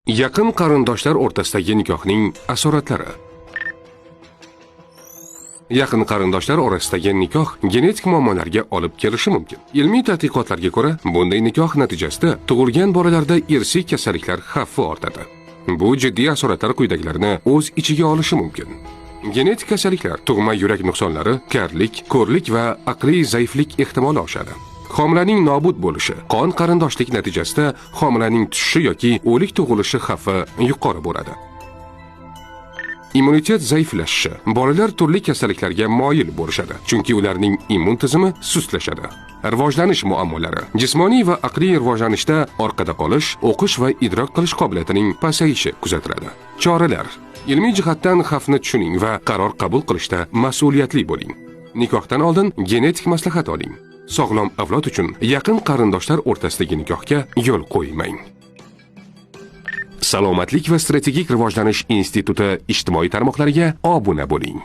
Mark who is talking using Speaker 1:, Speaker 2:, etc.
Speaker 1: Yaqin qarindoshlar o'rtasidagi nikohning asoratlari. Yaqin qarindoshlar orasidagi nikoh genetik muammolarga olib kelishi mumkin. Ilmiy tadqiqotlarga ko'ra, bunday nikoh natijasida tug'ilgan bolalarda irsiy kasalliklar xavfi ortadi. Bu jiddiy asoratlar quyidagilarni o'z ichiga olishi mumkin. Genetik kasalliklar, tug'ma yurak nuqsonlari, karlik, ko'rlik va aqliy zaiflik ehtimoli oshadi. Homilaning nobud bo'lishi, qon qarindoshlik natijasida homilaning tushishi yoki o'lik tug'ilishi xavfi yuqori bo'ladi. Immunitet zaiflashishi. Bolalar turli kasalliklarga moyil bo'lishadi, chunki ularning immun tizimi sustlashadi. Rivojlanish muammolari, jismoniy va aqliy rivojlanishda orqada qolish, o'qish va idrok qilish qobiliyatining pasayishi kuzatiladi. Choralar: ilmiy jihatdan xavfni tushuning va qaror qabul qilishda mas'uliyatli bo'ling. Nikohdan oldin genetik maslahat oling. Sog'lom avlod uchun yaqin qarindoshlar o'rtasidagi nikohga yo'l qo'ymang. Salomatlik va strategik rivojlanish instituti ijtimoiy tarmoqlariga obuna bo'ling.